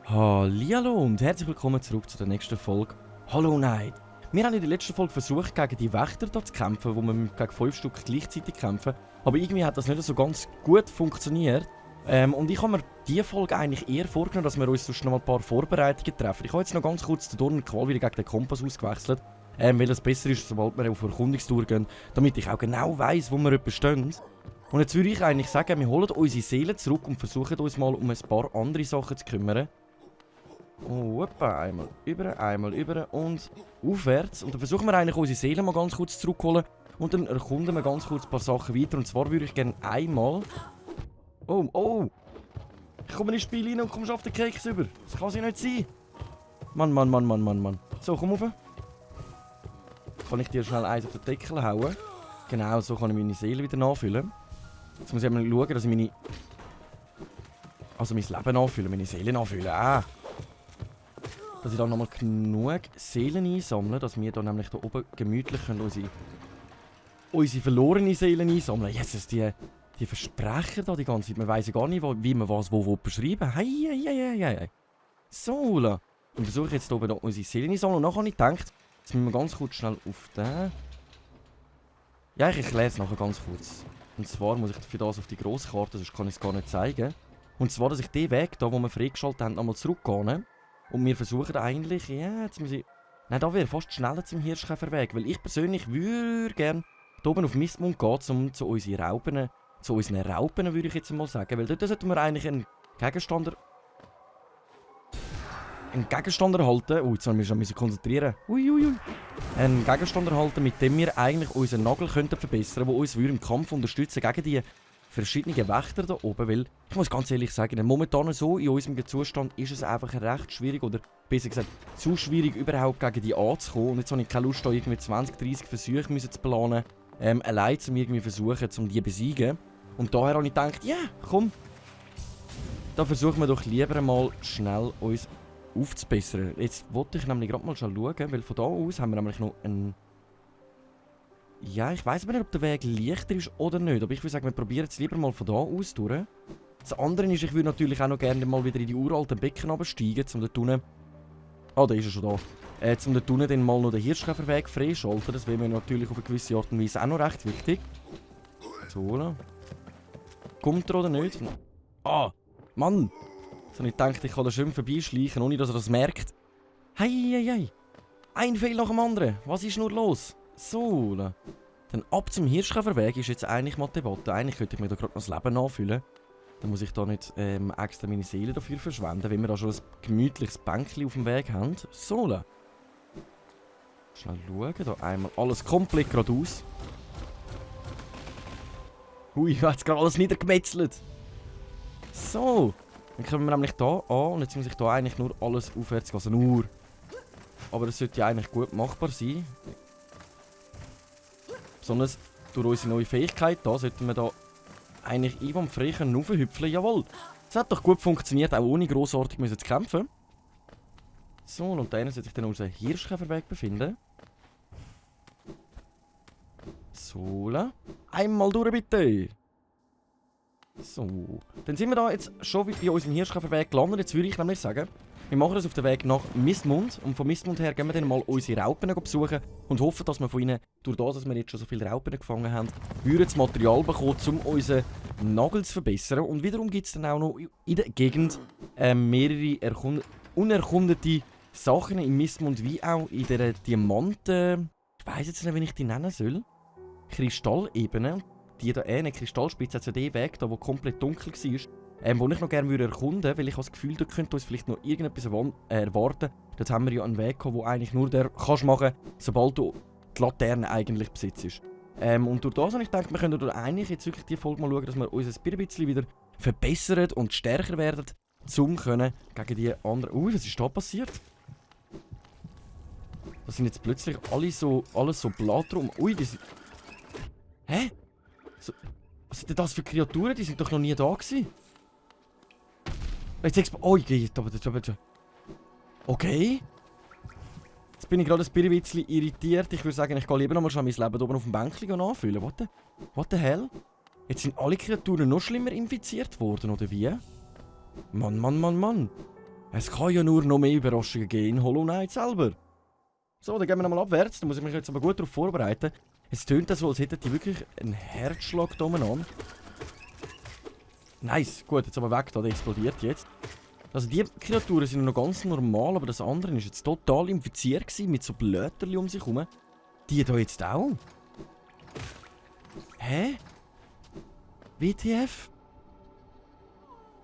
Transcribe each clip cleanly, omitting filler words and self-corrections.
Hallihallo und herzlich willkommen zurück zu der nächsten Folge Hollow Knight. Wir haben in der letzten Folge versucht, gegen die Wächter hier zu kämpfen, wo wir gegen 5 Stück gleichzeitig kämpfen. Aber irgendwie hat das nicht so ganz gut funktioniert. Und ich habe mir diese Folge eigentlich eher vorgenommen, dass wir uns sonst noch mal ein paar Vorbereitungen treffen. Ich habe jetzt noch ganz kurz den Dorn und Qual wieder gegen den Kompass ausgewechselt. Weil das besser ist, sobald wir auf Erkundungstour gehen, damit ich auch genau weiss, wo wir etwas stehen. Und jetzt würde ich eigentlich sagen, wir holen unsere Seelen zurück und versuchen uns mal um ein paar andere Sachen zu kümmern. Oh, einmal über und aufwärts. Und dann versuchen wir eigentlich unsere Seelen mal ganz kurz zurückholen. Und dann erkunden wir ganz kurz ein paar Sachen weiter. Und zwar würde ich gerne einmal... Oh! Ich komme ins Spiel rein und komme auf den Keks über. Das kann sie nicht sein. Mann. So, komm rauf. Kann ich dir schnell eins auf den Deckel hauen? Genau, so kann ich meine Seele wieder nachfüllen. Jetzt muss ich mal schauen, dass ich meine... Also mein Leben nachfüllen, meine Seele nachfüllen. Dass ich dann nochmal genug Seelen einsammle, dass wir dann nämlich hier oben gemütlich unsere verlorenen Seelen einsammeln. Jesus, die Versprecher da die ganze Zeit. Man weiss ja gar nicht, wie man was wo beschreiben. Hei. So, und versuche ich jetzt hier oben noch unsere Seelen einsammeln. Und nachher habe ich gedacht, jetzt müssen wir ganz kurz schnell auf den... Ja, ich erkläre es nachher ganz kurz. Und zwar muss ich für das auf die grosse Karte, sonst kann ich es gar nicht zeigen. Und zwar, dass ich den Weg da, wo wir freigeschaltet haben, nochmal zurückgehe. Und wir versuchen eigentlich, ja, jetzt muss ich... Nein, da wäre fast schneller zum Hirschkäferweg, weil ich persönlich würde gerne hier oben auf Mistmund gehen, zu unseren Raupen, würde ich jetzt mal sagen. Weil dort sollten wir eigentlich einen Gegenstand erhalten. Jetzt müssen wir uns konzentrieren. Ui. Einen Gegenstand erhalten, mit dem wir eigentlich unseren Nagel verbessern könnten, der uns im Kampf unterstützen gegen die verschiedene Wächter da oben, weil ich muss ganz ehrlich sagen, momentan so in unserem Zustand ist es einfach recht schwierig, oder besser gesagt, zu schwierig überhaupt gegen die anzukommen. Und jetzt habe ich keine Lust, da irgendwie 20, 30 Versuche zu planen, allein zu irgendwie versuchen, um die zu besiegen. Und daher habe ich gedacht, ja, komm, da versuchen wir doch lieber mal schnell uns aufzubessern. Jetzt wollte ich nämlich gerade mal schauen, weil von da aus haben wir nämlich noch einen... Ja, ich weiss aber nicht, ob der Weg leichter ist oder nicht. Aber ich würde sagen, wir probieren es lieber mal von da aus durch. Das andere ist, ich würde natürlich auch noch gerne mal wieder in die uralten Becken runtersteigen, um dort unten... Ah, da ist er schon da. Um dort unten dann mal noch den Hirschkäferweg freischalten. Das wäre mir natürlich auf eine gewisse Art und Weise auch noch recht wichtig. So, kommt er oder nicht? Ah, Mann! So, ich dachte, ich kann da schön vorbeischleichen, ohne dass er das merkt. Hei. Ein Fehler nach dem anderen. Was ist nur los? So, dann ab zum Hirschkäferweg ist jetzt eigentlich mal die Debatte. Eigentlich könnte ich mir da gerade noch das Leben nachfüllen. Dann muss ich da nicht extra meine Seele dafür verschwenden, wenn wir da schon ein gemütliches Bänkchen auf dem Weg haben. So, schnell schauen, da einmal alles komplett geradeaus. Ui, ich habe jetzt gerade alles niedergemetzelt. So, dann kommen wir nämlich da an und jetzt muss ich da eigentlich nur alles aufwärts gehen, also nur. Aber das sollte ja eigentlich gut machbar sein. Besonders durch unsere neue Fähigkeit da sollten wir da eigentlich einwandfrei raufhüpfeln. Jawohl! Das hat doch gut funktioniert, auch ohne grossartig zu kämpfen. So, und da sollte sich dann unser Hirschkäferweg befinden. So, einmal durch bitte! So, dann sind wir da jetzt schon bei unserem Hirschkäferweg gelandet. Jetzt würde ich nämlich sagen, wir machen das auf den Weg nach Mistmund. Und von Mistmund her gehen wir dann mal unsere Raupen besuchen und hoffen, dass wir von ihnen, durch das, dass wir jetzt schon so viele Raupen gefangen haben, das Material bekommen, um unseren Nagel zu verbessern. Und wiederum gibt es dann auch noch in der Gegend mehrere unerkundete Sachen im Mistmund, wie auch in der Diamanten... Ich weiss jetzt nicht, wie ich die nennen soll. Kristallebene. Die da eine Kristallspitze hat ja den Weg, da, wo komplett dunkel war. Wo ich noch gerne erkunden würde, weil ich habe das Gefühl, da könnte uns vielleicht noch irgendetwas erwarten. Dort haben wir ja einen Weg gehabt, wo eigentlich nur der kannst machen, sobald du die Laterne eigentlich besitzt. Und durch das habe ich gedacht, wir können da eigentlich jetzt wirklich die Folge mal schauen, dass wir uns ein bisschen wieder verbessern und stärker werden, um können gegen die anderen... Ui, was ist da passiert? Das sind jetzt plötzlich alles so Blatt rum. Ui, die sind... Hä? So, was sind denn das für Kreaturen? Die sind doch noch nie da gewesen. Jetzt oh, okay. Jetzt bin ich gerade ein bisschen irritiert. Ich würde sagen, ich gehe lieber nochmal schon mein Leben oben auf dem Bänkchen anfühlen. What the hell? Jetzt sind alle Kreaturen noch schlimmer infiziert worden, oder wie? Mann. Es kann ja nur noch mehr Überraschungen geben in Hollow Knight selber. So, dann gehen wir nochmal abwärts. Da muss ich mich jetzt aber gut darauf vorbereiten. Es tönt so, als hätten die wirklich einen Herzschlag da an. Nice, gut, jetzt aber weg da, der explodiert jetzt. Also die Kreaturen sind noch ganz normal, aber das andere ist jetzt total infiziert gewesen, mit so Blöterli um sich herum. Die da jetzt auch? Hä? WTF?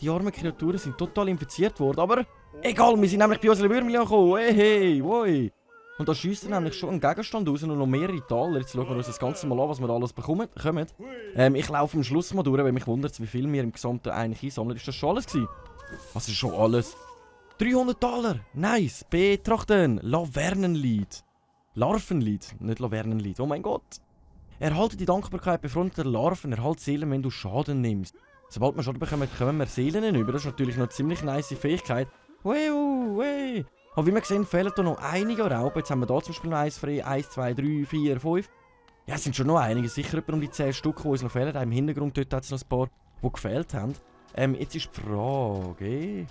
Die armen Kreaturen sind total infiziert worden, aber egal, wir sind nämlich bei unseren Würmchen angekommen. Hey, woi. Und da schießt nämlich schon ein Gegenstand raus und noch mehrere Taler. Jetzt schauen wir uns das Ganze mal an, was wir da alles bekommen. Ich laufe am Schluss mal durch, weil mich wundert, wie viel wir im Gesamten eigentlich einsammeln. Ist das schon alles gewesen? Was ist schon alles? 300 Taler! Nice! Betrachten! Lavernenlied. Larvenlied, nicht Lavernenlied. Oh mein Gott! Erhalte die Dankbarkeit befreundeter Larven, erhalte Seelen, wenn du Schaden nimmst. Sobald wir Schaden bekommen, kommen wir Seelen über. Das ist natürlich noch eine ziemlich nice Fähigkeit. Wey. Aber wie wir sehen, fehlen da noch einige Raupen. Jetzt haben wir da zum Beispiel noch eins frei. 1, 2, 3, 4, 5. Ja, es sind schon noch einige. Sicher etwa um die 10 Stück, die uns noch fehlen. Im Hintergrund dort hat es noch ein paar, die gefehlt haben. Jetzt ist die Frage...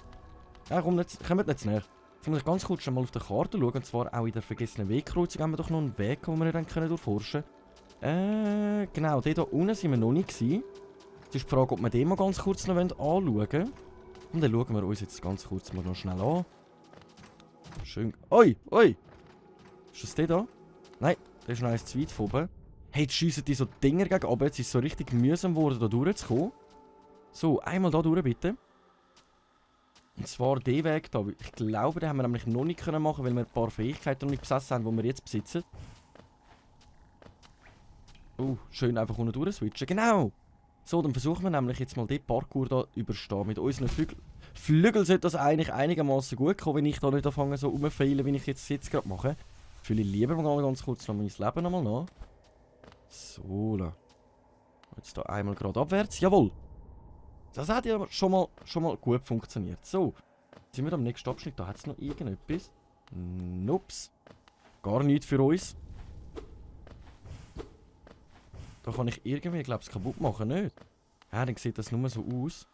Ja, komm, kommt jetzt näher. Jetzt muss ich ganz kurz schon mal auf der Karte schauen. Und zwar auch in der vergessenen Wegkreuzung haben wir doch noch einen Weg, den wir dann durchforschen können. Genau, den hier unten sind wir noch nicht gewesen. Jetzt ist die Frage, ob wir den mal ganz kurz noch anschauen wollen. Und dann schauen wir uns jetzt ganz kurz mal noch schnell an. Schön. Oi! Ist das der da? Nein, der ist noch eins zu weit von oben. Hey, jetzt schiessen die so Dinger gegen oben. Jetzt ist es so richtig mühsam geworden, da durchzukommen. So, einmal da durch, bitte. Und zwar den Weg da. Ich glaube, den haben wir nämlich noch nicht machen können, weil wir ein paar Fähigkeiten noch nicht besessen haben, die wir jetzt besitzen. Schön einfach unten durch switchen. Genau! So, dann versuchen wir nämlich jetzt mal den Parkour da überstehen. Mit unseren Flügeln sollte das eigentlich einigermaßen gut kommen, wenn ich da nicht anfange so rumfeilen, wie ich jetzt gerade mache. Fühle ich lieber mal ganz kurz noch mein Leben nochmal nach. So, jetzt da einmal gerade abwärts. Jawohl! Das hat ja schon mal gut funktioniert. So, jetzt sind wir am nächsten Abschnitt. Da hat es noch irgendetwas. Nups. Gar nichts für uns. Da kann ich irgendwie, glaube ich, kaputt machen, nicht? Ja, dann sieht das nur so aus.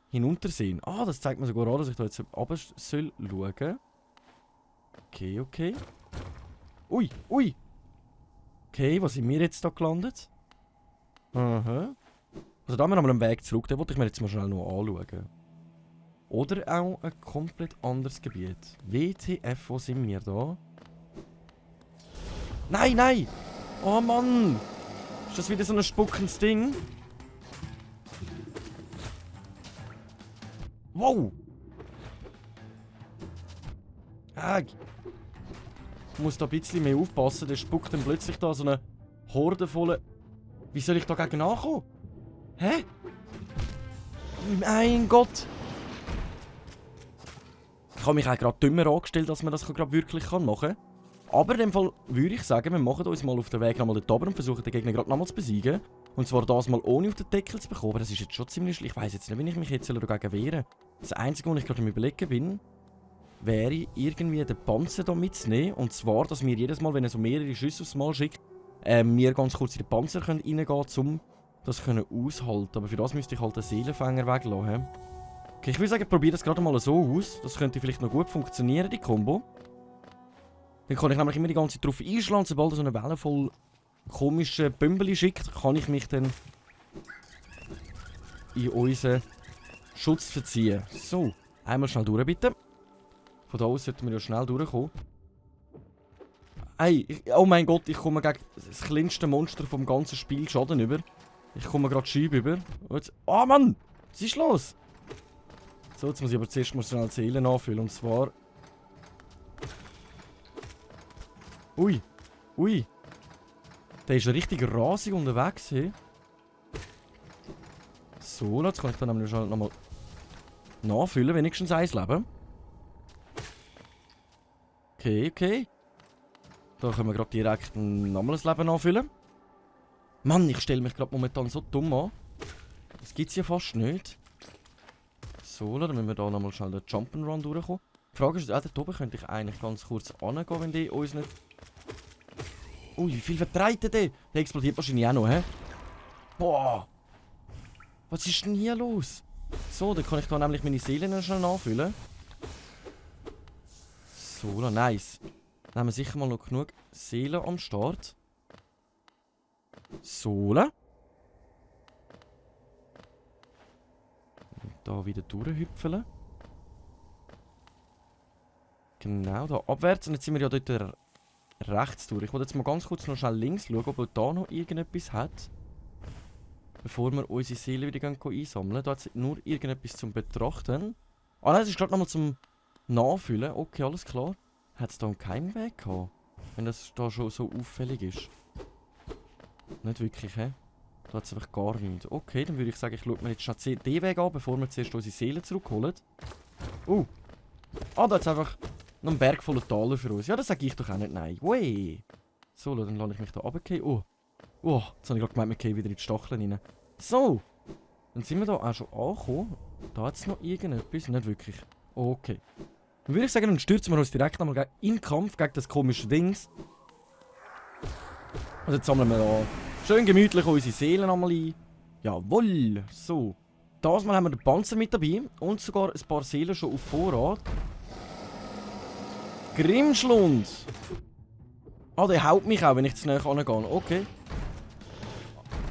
Hinuntersehen. Ah, das zeigt mir sogar an, dass ich da jetzt runter soll schauen. Okay. Ui. Okay, wo sind wir jetzt da gelandet? Aha. Also da haben wir nochmal einen Weg zurück, den wollte ich mir jetzt mal schnell noch anschauen. Oder auch ein komplett anderes Gebiet. WTF, wo sind wir da? Nein! Oh Mann! Ist das wieder so ein spuckendes Ding? Wow! Ich muss da ein bisschen mehr aufpassen, der spuckt dann plötzlich da so eine Horde voll. Wie soll ich da gegen nachkommen? Hä? Mein Gott! Ich habe mich auch gerade dümmer angestellt, dass man das gerade wirklich machen kann. Aber in dem Fall würde ich sagen, wir machen uns mal auf den Weg nochmal dort oben und versuchen den Gegner gerade nochmal zu besiegen. Und zwar das mal ohne auf den Deckel zu bekommen. Das ist jetzt schon ziemlich schlecht. Ich weiss jetzt nicht, wie ich mich jetzt dagegen wehren soll. Das Einzige, was ich gerade am Überlegen bin, wäre irgendwie den Panzer hier mitzunehmen. Und zwar, dass wir jedes Mal, wenn er so mehrere Schüsse aufs Mal schickt, wir ganz kurz in den Panzer reingehen können, um das aushalten. Aber für das müsste ich halt den Seelenfänger weglassen. Okay, ich würde sagen, ich probiere das gerade mal so aus. Das könnte vielleicht noch gut funktionieren, die Kombo. Dann kann ich nämlich immer die ganze Zeit drauf einschlagen. Sobald er so eine Welle voll komische Bömbeli schickt, kann ich mich dann in unseren Schutz verziehen. So, einmal schnell durch, bitte. Von da aus sollten wir ja schnell durchkommen. Hey, oh mein Gott, ich komme gegen das kleinste Monster vom ganzen Spiel Schaden über. Ich komme gerade Scheibe über. Oh Mann! Was ist los? So, jetzt muss ich aber zuerst mal schnell die Seelen anfüllen. Und zwar... Ui. Der ist richtig rasig unterwegs hier. So, jetzt kann ich dann nämlich schon nochmal nachfüllen, wenigstens ein Leben. Okay. Da können wir gerade direkt nochmal ein Leben nachfüllen. Mann, ich stelle mich gerade momentan so dumm an. Das gibt's ja fast nicht. So, dann müssen wir da nochmal schnell den Jump'n'Run durchkommen. Die Frage ist, dort oben könnte ich eigentlich ganz kurz angehen, wenn die uns nicht... Ui, wie viel verbreitet der? Der explodiert wahrscheinlich auch noch, hä? Boah! Was ist denn hier los? So, dann kann ich da nämlich meine Seelen schnell nachfüllen. So, nice. Dann haben wir sicher mal noch genug Seelen am Start. So. Da wieder durchhüpfeln. Genau, da abwärts. Und jetzt sind wir ja dort rechts durch. Ich wollte jetzt mal ganz kurz noch schnell links schauen, ob er da noch irgendetwas hat. Bevor wir unsere Seele wieder einsammeln. Da hat es nur irgendetwas zum Betrachten. Ah nein, das ist gerade nochmal zum Nachfüllen. Okay, alles klar. Hat es da einen Keimweg gehabt? Wenn das da schon so auffällig ist. Nicht wirklich, hä? Da hat es einfach gar nichts. Okay, dann würde ich sagen, ich schaue mir jetzt schnell den Weg an, bevor wir zuerst unsere Seele zurückholen. Ah, da hat es einfach noch einen Berg voller Taler für uns. Ja, das sage ich doch auch nicht nein. Wey. So, dann lasse ich mich da runtergehen. Oh, jetzt habe ich gerade gemeint, wir gehen wieder in die Stacheln rein. So. Dann sind wir da auch schon angekommen. Da hat es noch irgendetwas. Nicht wirklich. Okay. Dann würde ich sagen, dann stürzen wir uns direkt einmal in den Kampf gegen das komische Dings. Und jetzt sammeln wir da schön gemütlich unsere Seelen einmal ein. Jawohl. So. Das Mal haben wir den Panzer mit dabei. Und sogar ein paar Seelen schon auf Vorrat. Grimschlund. Ah, der haut mich auch, wenn ich zu nahe angehe. Okay.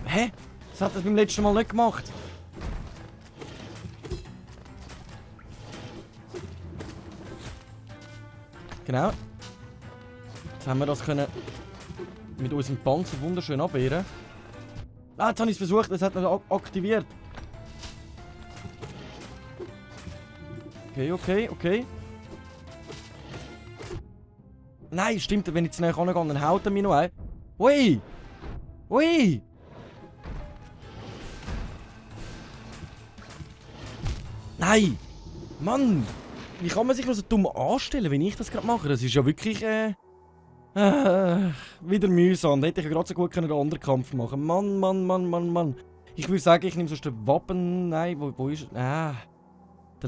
Hä? Das hat er beim letzten Mal nicht gemacht. Genau. Jetzt haben wir das können mit unserem Panzer wunderschön abwehren. Ah, jetzt habe ich es versucht, das hat er aktiviert. Okay. Nein, stimmt, wenn ich zu nahe angehe, dann haut er mich noch ein. Ui! Nein! Mann! Wie kann man sich nur so dumm anstellen, wenn ich das gerade mache? Das ist ja wirklich, wieder mühsam. Da hätte ich ja gerade so gut einen anderen Kampf machen können. Mann. Ich würde sagen, ich nehme sonst den Wappen... Nein, wo ist... Der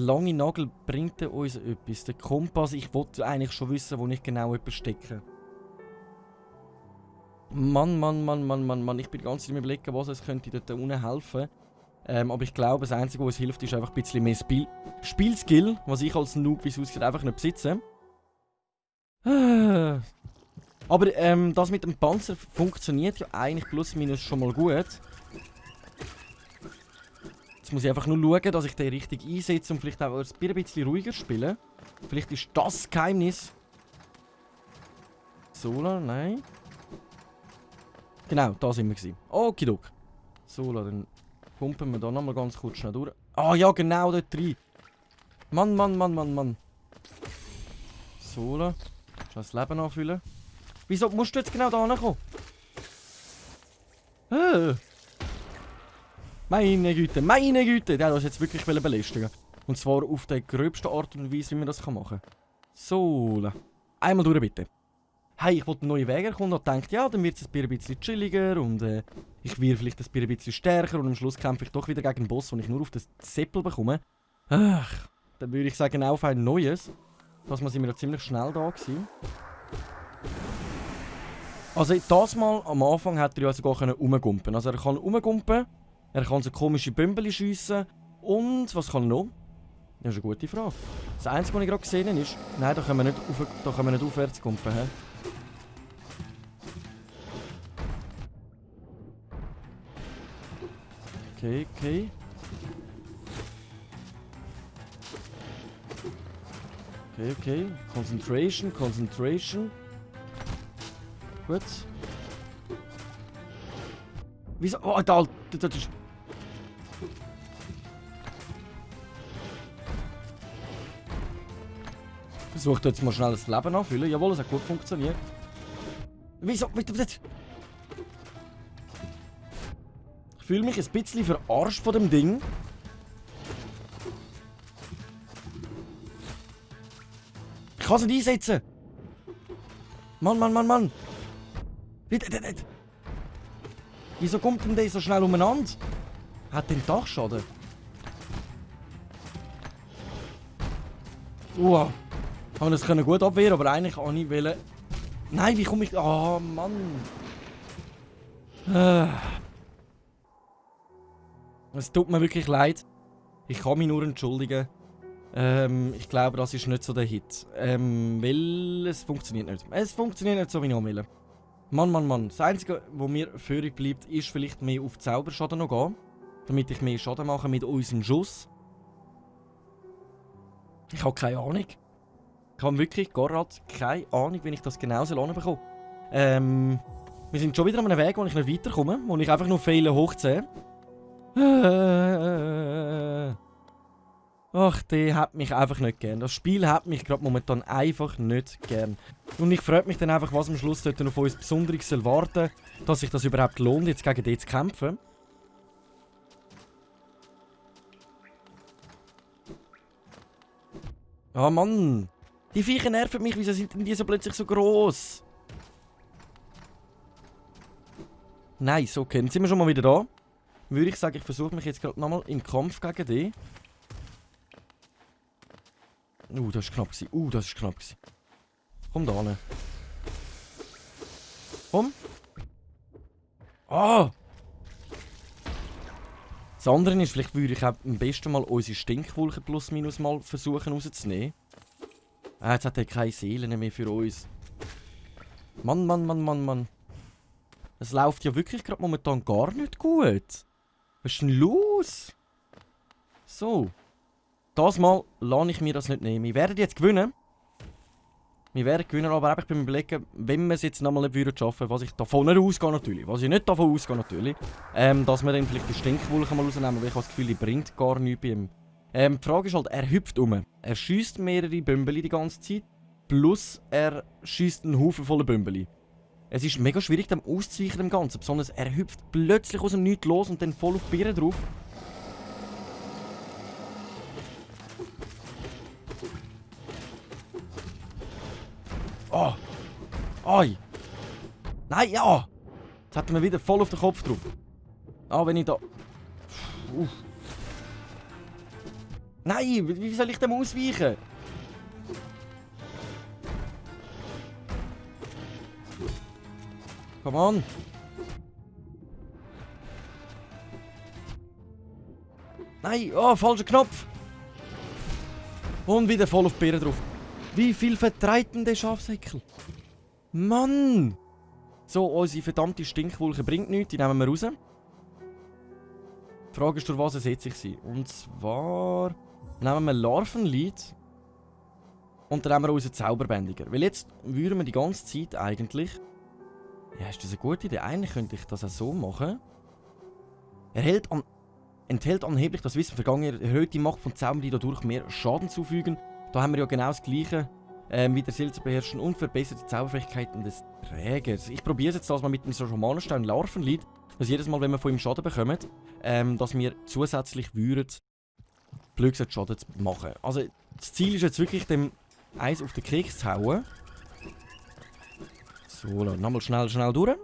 lange Nagel bringt uns etwas. Der Kompass, ich wollte eigentlich schon wissen, wo ich genau etwas stecke. Mann. Ich bin ganz im Überlegen, was es könnte dort unten helfen. Aber ich glaube, das Einzige, was hilft, ist einfach ein bisschen mehr Spielskill, was ich als Noob, wie es aussieht, einfach nicht besitze. Aber das mit dem Panzer funktioniert ja eigentlich plus minus schon mal gut. Jetzt muss ich einfach nur schauen, dass ich den richtig einsetze und vielleicht auch ein bisschen ruhiger spielen. Vielleicht ist das das Geheimnis. Sola, nein. Genau, da sind wir gewesen. Okidok. Sola, dann pumpen wir da nochmal ganz kurz schnell durch. Ah ja, genau dort rein. Mann. Sola. Schnell das Leben anfüllen. Wieso musst du jetzt genau da hinkommen? Meine Güte, der hat uns jetzt wirklich belästigen. Und zwar auf die gröbste Art und Weise, wie man das machen kann. So, einmal durch bitte. Hey, ich wollte einen neuen Weg erkunden und dachte, ja, dann wird es ein bisschen chilliger und ich werde vielleicht ein bisschen stärker und am Schluss kämpfe ich doch wieder gegen einen Boss, den ich nur auf den Seppel bekomme. Ach, dann würde ich sagen, auf ein neues. Das sind wir ja ziemlich schnell da gewesen. Also das Mal am Anfang hat er ja sogar rumgumpen. Also er kann rumgumpen, er kann so komische Bömbeli schiessen und was kann er noch? Das ist eine gute Frage. Das Einzige, was ich gerade gesehen habe, ist... Nein, da können wir nicht aufwärts gumpen. Okay. Okay. Concentration. Gut. Wieso? Oh, das ist... Versucht jetzt mal schnell das Leben anfüllen. Jawohl, es hat gut funktioniert. Wieso? Ich fühle mich ein bisschen verarscht von dem Ding. Ich kann es nicht einsetzen. Mann. Wieso kommt denn der so schnell umeinander? Hat den Dachschaden? Haben wir das können gut abwehren, aber eigentlich auch nicht wollen. Nein, wie komme ich... Oh, Mann. Es tut mir wirklich leid. Ich kann mich nur entschuldigen. Ich glaube, das ist nicht so der Hit. Weil es funktioniert nicht. Es funktioniert nicht so, wie ich will. Mann, Mann, Mann. Das Einzige, was mir führig bleibt, ist vielleicht mehr auf Zauberschaden noch gehen. Damit ich mehr Schaden mache mit unserem Schuss. Ich habe keine Ahnung. Ich habe wirklich gar keine Ahnung, wie ich das genau hinbekomme. Wir sind schon wieder an einem Weg, wo ich nicht weiterkomme. Wo ich einfach nur fehle hoch 10. Ach, der hat mich einfach nicht gern. Das Spiel hat mich gerade momentan einfach nicht gern. Und ich freue mich dann einfach, was am Schluss dort auf uns Besonderes soll warten, dass sich das überhaupt lohnt, jetzt gegen den zu kämpfen. Ah, Mann. Die Viecher nerven mich, wieso sind denn die so plötzlich so gross? Nice, okay, dann sind wir schon mal wieder da. Würde ich sagen, ich versuche mich jetzt gerade nochmal im Kampf gegen die. Das war knapp. Das war knapp. Komm da hin. Komm. Ah! Das andere ist, vielleicht würde ich auch am besten mal unsere Stinkwolke plus minus mal versuchen rauszunehmen. Jetzt hat er keine Seelen mehr für uns. Mann, Mann, Mann, Mann, Mann. Es läuft ja wirklich gerade momentan gar nicht gut. Was ist denn los? So. Das Mal lasse ich mir das nicht nehmen. Wir werden jetzt gewinnen. Wir werden gewinnen, aber ich bin mir überlegen, wenn wir es jetzt nochmal nicht schaffen würden, was ich davon nicht ausgehe natürlich. Was ich nicht davon ausgehe natürlich. Dass wir dann vielleicht die Stinkwolke mal rausnehmen, weil ich habe das Gefühl, die bringt gar nichts bei ihm. Die Frage ist halt, er hüpft um. Er schießt mehrere Bümbeli die ganze Zeit. Plus er schießt einen Haufen voller Bümbeli. Es ist mega schwierig, dem auszuweichen dem Ganzen. Besonders er hüpft plötzlich aus dem Nichts los und dann voll auf die Birne drauf. Oh! Ai! Nein, ja! Jetzt hat er mir wieder voll auf den Kopf drauf. Ah, wenn ich da... Nein, wie soll ich dem ausweichen? Come on! Nein, oh, falscher Knopf! Und wieder voll auf die Birne drauf. Wie viel vertreibt denn der Schafsäckel? Mann! So, unsere verdammte Stinkwolke bringt nichts, die nehmen wir raus. Die Frage ist, durch was ersetze ich sie? Und zwar nehmen wir Larvenlied und dann nehmen wir unseren Zauberbändiger. Weil jetzt würden wir die ganze Zeit eigentlich... Ja, ist das eine gute Idee? Eigentlich könnte ich das auch so machen. Enthält angeblich das Wissen vergangener, erhöht die Macht von Zaubern, die dadurch mehr Schaden zufügen. Da haben wir ja genau das Gleiche. Wieder Seele zu beherrschen und verbessert die Zauberfähigkeiten des Trägers. Ich probiere es jetzt das mal mit dem Schamanenstein Larvenlied, dass jedes Mal, wenn wir von ihm Schaden bekommen, dass wir zusätzlich würden, blöd Schaden zu machen. Also das Ziel ist jetzt wirklich, dem Eis auf den Keks zu hauen. So, nochmal schnell durch.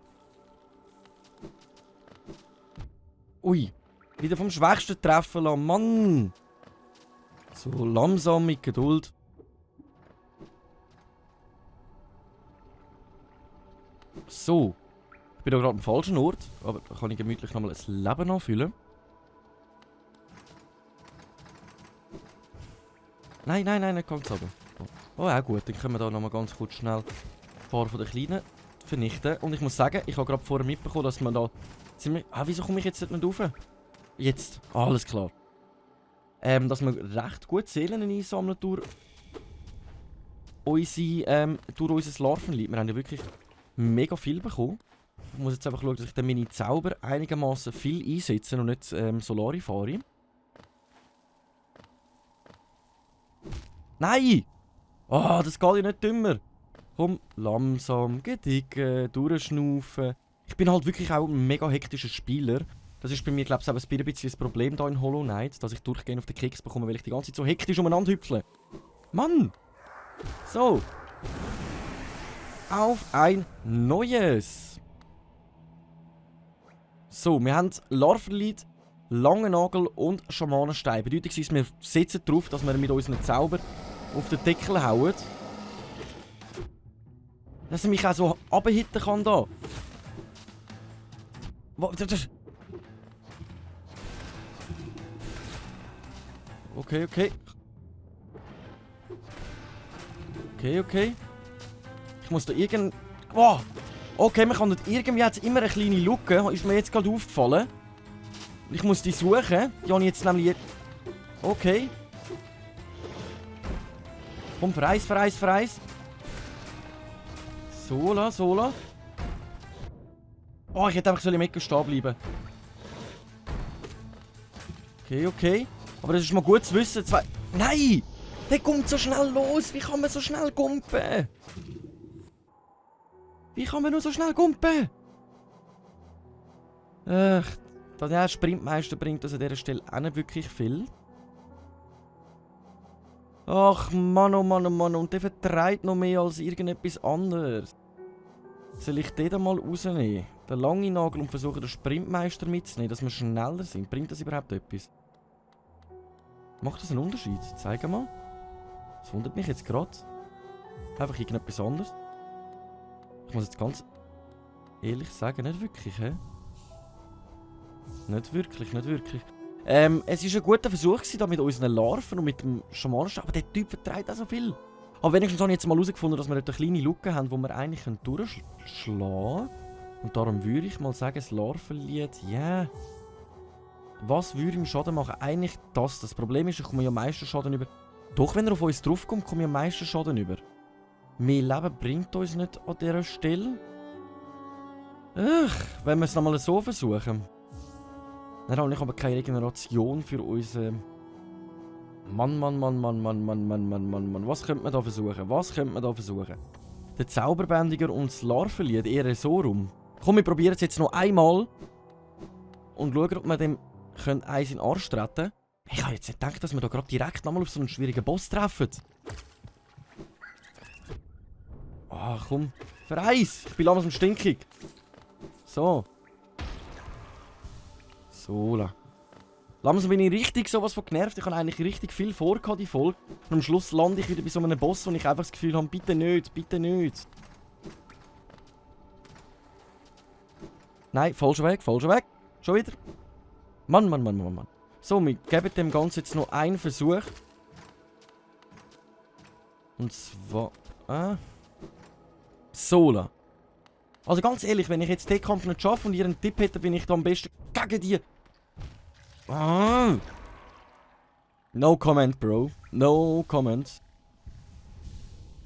Ui, wieder vom Schwächsten treffen lassen, Mann! So, langsam, mit Geduld. So. Ich bin da gerade am falschen Ort, aber da kann ich gemütlich nochmal ein Leben anfüllen. Nein, nicht ganz runter. Oh, auch gut, dann können wir da nochmal ganz kurz schnell ein paar von den Kleinen vernichten. Und ich muss sagen, ich habe gerade vorher mitbekommen, dass man da ziemlich... wieso komme ich jetzt nicht rauf? Jetzt, alles klar. Dass wir recht gut Seelen einsammeln durch unser Larvenlied. Wir haben ja wirklich mega viel bekommen. Ich muss jetzt einfach schauen, dass ich dann meine Zauber einigermaßen viel einsetze und nicht Solari fahre. Nein! Oh, das geht ja nicht dümmer. Komm, langsam, gedicken, durchschnaufen. Ich bin halt wirklich auch ein mega hektischer Spieler. Das ist bei mir, glaube ich, auch ein bisschen das Problem hier in Hollow Knight, dass ich durchgehend auf den Keks bekomme, weil ich die ganze Zeit so hektisch umeinander hüpfle. Mann! So. Auf ein neues. So, wir haben Larvenlied, langen Nagel und Schamanenstein. Bedeutet, wir setzen darauf, dass wir mit unseren Zauber auf den Deckel hauen. Dass er mich auch so abhitten kann da. Okay, okay. Okay. Ich muss da irgend... Oh! Okay, man kann dort irgendwie jetzt immer eine kleine Lücke. Ist mir jetzt gerade aufgefallen. Ich muss die suchen. Die habe ich jetzt nämlich... Okay. Komm, vereis. Sola. Oh, ich hätte einfach im Ecken stehen bleiben. Okay. Aber das ist mal gut zu wissen. Nein! Der kommt so schnell los. Wie kann man so schnell gumpen? Wie kann man nur so schnell gumpen? Der Sprintmeister bringt das an dieser Stelle auch nicht wirklich viel. Ach Mann, oh Mann. Und der vertreibt noch mehr als irgendetwas anderes. Soll ich den da mal rausnehmen? Den langen Nagel und versuchen, den Sprintmeister mitzunehmen, dass wir schneller sind. Bringt das überhaupt etwas? Macht das einen Unterschied? Zeig mal. Das wundert mich jetzt gerade. Einfach irgendetwas anderes. Ich muss jetzt ganz ehrlich sagen, nicht wirklich, hä? Nicht wirklich. Es war ein guter Versuch da mit unseren Larven und mit dem Schamanenstab, aber der Typ vertreibt auch so viel. Aber wenigstens habe ich jetzt mal herausgefunden, dass wir dort eine kleine Lücke haben, wo wir eigentlich durchschlagen können. Und darum würde ich mal sagen, das Larvenlied, yeah. Was würde ihm Schaden machen? Eigentlich das. Das Problem ist, ich komme ja am meisten Schaden über. Doch, wenn er auf uns draufkommt, komme ich am meisten Schaden über. Mehr Leben bringt uns nicht an dieser Stelle. Wenn wir es nochmal so versuchen. Dann habe ich aber keine Regeneration für unsere... Mann. Was könnte man da versuchen? Der Zauberbändiger und das Larvenlied eher so rum. Komm, wir probieren es jetzt noch einmal. Und schauen, ob wir dem eins in den Arsch treten. Ich habe jetzt nicht gedacht, dass wir da gerade direkt nochmal auf so einen schwierigen Boss treffen. Ah, komm. Vereis! Ich bin langsam stinkig. So. Langsam bin ich richtig sowas von genervt. Ich habe eigentlich richtig viel vorgehabt, die Folge. Und am Schluss lande ich wieder bei so einem Boss, wo ich einfach das Gefühl habe, bitte nicht. Nein, falscher Weg. Schon wieder. Mann. So, wir geben dem Ganzen jetzt noch einen Versuch. Und zwar... Sola. Also ganz ehrlich, wenn ich jetzt den Kampf nicht schaffe und ihr einen Tipp hätte, bin ich da am besten gegen die... No comment, Bro. No comment.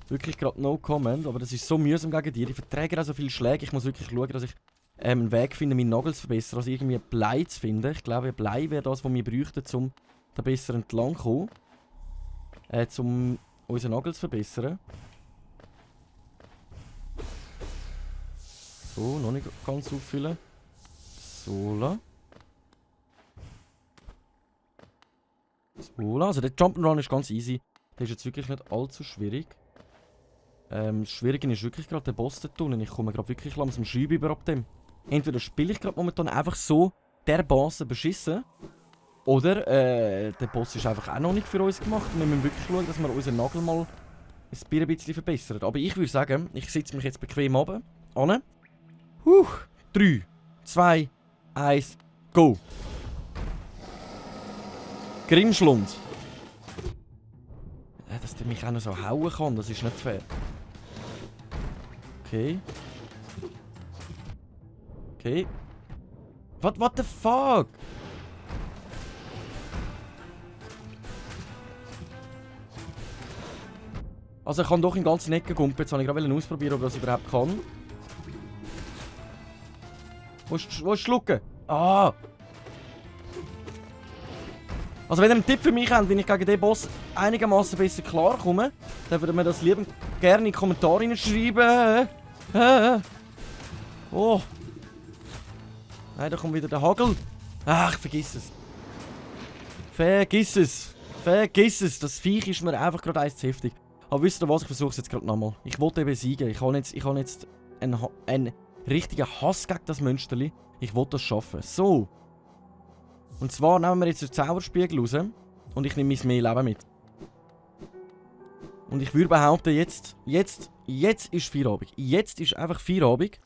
Wirklich gerade no comment, aber das ist so mühsam gegen die. Die verträgen auch so viele Schläge. Ich muss wirklich schauen, dass ich einen Weg finde, meinen Nagel zu verbessern. Also irgendwie Blei zu finden. Ich glaube, Blei wäre das, was wir bräuchten, um da besser entlang zu kommen. Um unseren Nagel zu verbessern. So, noch nicht ganz auffüllen. Sola. Also der Jump'n'Run ist ganz easy. Der ist jetzt wirklich nicht allzu schwierig. Das Schwierige ist wirklich gerade der Boss zu tun. Ich komme gerade wirklich langsam Schreiben über ab dem. Entweder spiele ich gerade momentan einfach so der Boss beschissen. Oder der Boss ist einfach auch noch nicht für uns gemacht. Wir müssen wirklich schauen, dass wir unseren Nagel mal ein bisschen verbessern. Aber ich würde sagen, ich setze mich jetzt bequem runter. 3, 2, 1, go! Grimschlund. Ja, dass der mich auch noch so hauen kann, das ist nicht fair. Okay. What the fuck? Also er kann doch in ganzen Ecken gumpen. Jetzt wollte ich gerade ausprobieren, ob er das überhaupt kann. Wo ist die Schlucke? Ah! Also wenn ihr einen Tipp für mich habt, wie ich gegen den Boss einigermaßen besser klarkomme, dann würdet ihr mir das liebend gerne in die Kommentare schreiben. Oh! Nein, da kommt wieder der Hagel. Ach, vergiss es. Vergiss es. Das Viech ist mir einfach gerade eins zu heftig. Aber wisst ihr was, ich versuche es jetzt gerade nochmal. Ich wollte eben besiegen. Ich habe jetzt einen richtigen Hass gegen das Mönsterli. Ich wollte das schaffen. So. Und zwar nehmen wir jetzt den Zauberspiegel raus. Und ich nehme mein Mehleben mit. Und ich würde behaupten, jetzt ist Feierabend. Jetzt ist einfach Feierabend.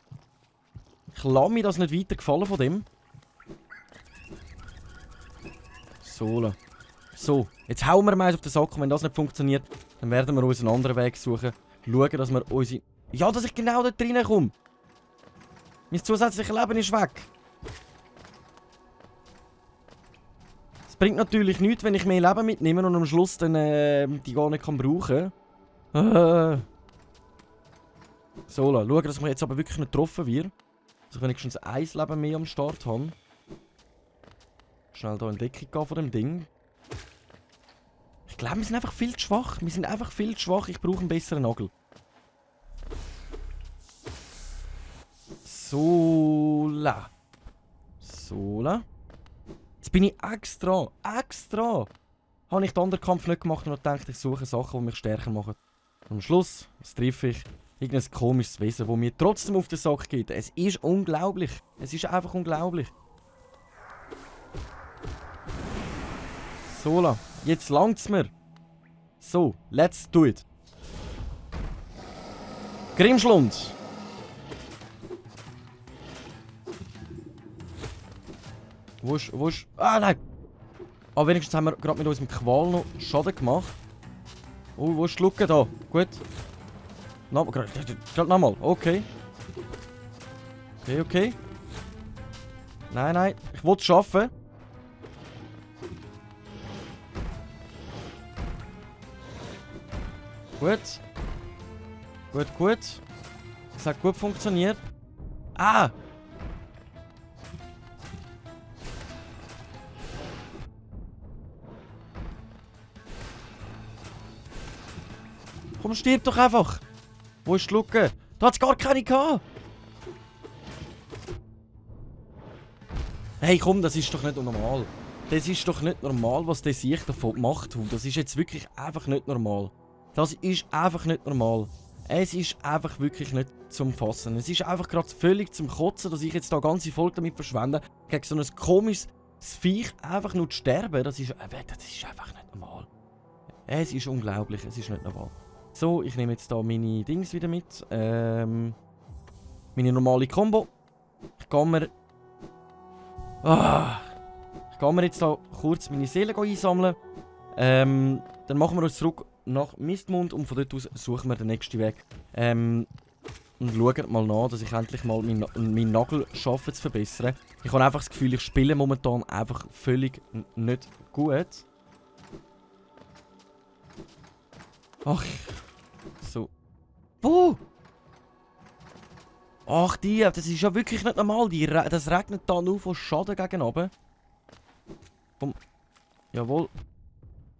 Ich lasse mir das nicht weiter gefallen von dem. So, jetzt hauen wir mal auf den Sack. Und wenn das nicht funktioniert, dann werden wir uns einen anderen Weg suchen. Schauen, dass wir unsere... Ja, dass ich genau dort reinkomme. Mein zusätzliches Leben ist weg. Es bringt natürlich nichts, wenn ich mehr Leben mitnehme und am Schluss dann die gar nicht brauchen kann. So, schauen, dass wir jetzt aber wirklich nicht getroffen wird. Dass ich wenigstens ein Leben mehr am Start habe. Schnell hier in Deckung gehen von dem Ding. Ich glaube, wir sind einfach viel zu schwach. Wir sind einfach viel zu schwach. Ich brauche einen besseren Nagel. Sola. Jetzt bin ich extra, habe ich den anderen Kampf nicht gemacht und gedacht, ich suche Sachen, die mich stärker machen. Und am Schluss, was treffe ich? Irgendein komisches Wesen, das mir trotzdem auf den Sack geht. Es ist unglaublich. Es ist einfach unglaublich. Sola, jetzt langt's mir. So, let's do it. Grimschlund. Wo ist... Ah, nein! Ah, wenigstens haben wir gerade mit unserem Qual noch Schaden gemacht. Oh, wo ist die Lücke da? Gut. Gerade nochmal. Okay. Okay. Nein. Ich will es schaffen. Gut. Es hat gut funktioniert. Ah! Komm, stirb doch einfach! Wo ist die Lücke? Da hat es gar keine gehabt! Hey komm, das ist doch nicht normal. Das ist doch nicht normal, was der sich davon gemacht hat. Das ist jetzt wirklich einfach nicht normal. Das ist einfach nicht normal. Es ist einfach wirklich nicht zum Fassen. Es ist einfach gerade völlig zum Kotzen, dass ich jetzt da ganze Folge damit verschwende, gegen so ein komisches Viech einfach nur zu sterben. Das ist einfach nicht normal. Es ist unglaublich, es ist nicht normal. So, ich nehme jetzt da meine Dings wieder mit. Meine normale Combo. Ich gehe mir jetzt da kurz meine Seele einsammeln. Dann machen wir uns zurück nach Mistmund und von dort aus suchen wir den nächsten Weg. Und schauen mal nach, dass ich endlich mal meinen Nagel schaffe zu verbessern. Ich habe einfach das Gefühl, ich spiele momentan einfach völlig nicht gut. Ach, so. Wo? Ach, das ist ja wirklich nicht normal. Das regnet da nur von Schaden gegen oben. Jawohl.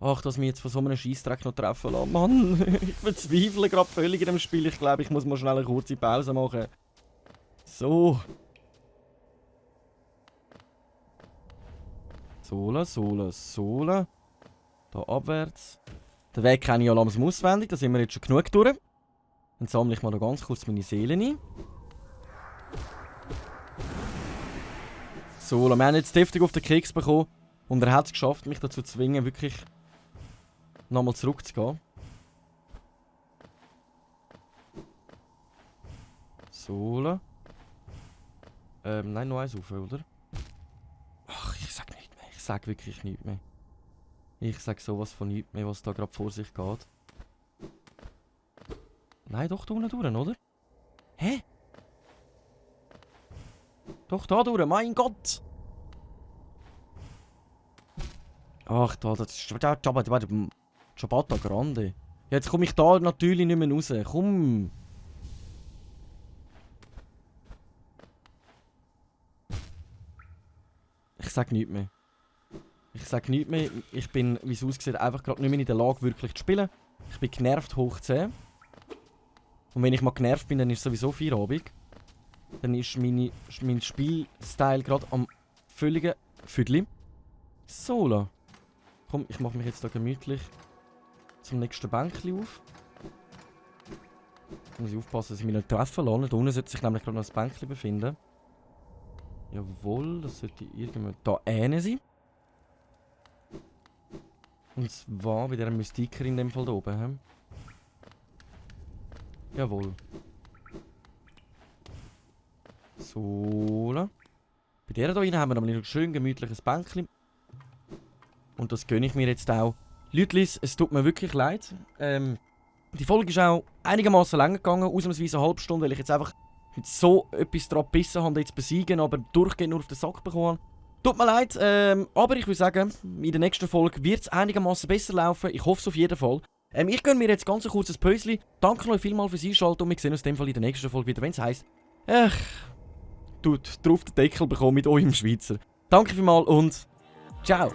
Ach, dass wir jetzt von so einem Scheissdreck noch treffen lassen. Mann, ich verzweifle gerade völlig in dem Spiel. Ich glaube, ich muss mal schnell eine kurze Pause machen. So. Sola. Da abwärts. Den Weg kenne ich ja langsam auswendig. Da sind wir jetzt schon genug durch. Dann sammle ich mal noch ganz kurz meine Seele ein. Sola, wir haben jetzt deftig auf den Keks bekommen. Und er hat es geschafft, mich dazu zu zwingen, wirklich nochmal zurückzugehen. Sola. Nein, noch eins auf, oder? Ach, ich sag nichts mehr. Ich sag wirklich nichts mehr. Ich sag sowas von nichts mehr, was da gerade vor sich geht. Nein, doch da unten durch, oder? Hä? Doch da durch, mein Gott! Ach, das ist Ciabatta Grande. Jetzt komme ich da natürlich nicht mehr raus. Komm! Ich sag nichts mehr. Ich bin, wie es aussieht, einfach gerade nicht mehr in der Lage, wirklich zu spielen. Ich bin genervt hoch 10. Und wenn ich mal genervt bin, dann ist sowieso Feierabend. Dann ist mein Spielstil gerade am völligen Füdli. Sola. Komm, ich mache mich jetzt da gemütlich zum nächsten Bänkchen auf. Da muss ich aufpassen, dass ich mich nicht treffen lasse. Da unten sollte sich nämlich gerade noch ein Bänkchen befinden. Jawohl, das sollte irgendwo da hinten sein. Und zwar bei dieser Mystikerin in dem Fall da oben. Jawohl. So. Bei der hier haben wir nämlich noch ein schön gemütliches Bänkchen. Und das gönne ich mir jetzt auch. Leutlis, es tut mir wirklich leid. Die Folge ist auch einigermaßen länger gegangen, ausnahmsweise eine halbe Stunde, weil ich jetzt einfach so etwas daran gebissen habe, jetzt besiegen, aber durchgehend nur auf den Sack bekommen. Tut mir leid, aber ich würde sagen, in der nächsten Folge wird es einigermaßen besser laufen. Ich hoffe es auf jeden Fall. Ich gönne mir jetzt ganz ein kurzes Päuschen. Danke euch vielmals fürs Einschalten und wir sehen uns in dem Fall in der nächsten Folge wieder, wenn es heisst, tut drauf den Deckel bekommen mit eurem Schweizer. Danke vielmals und ciao.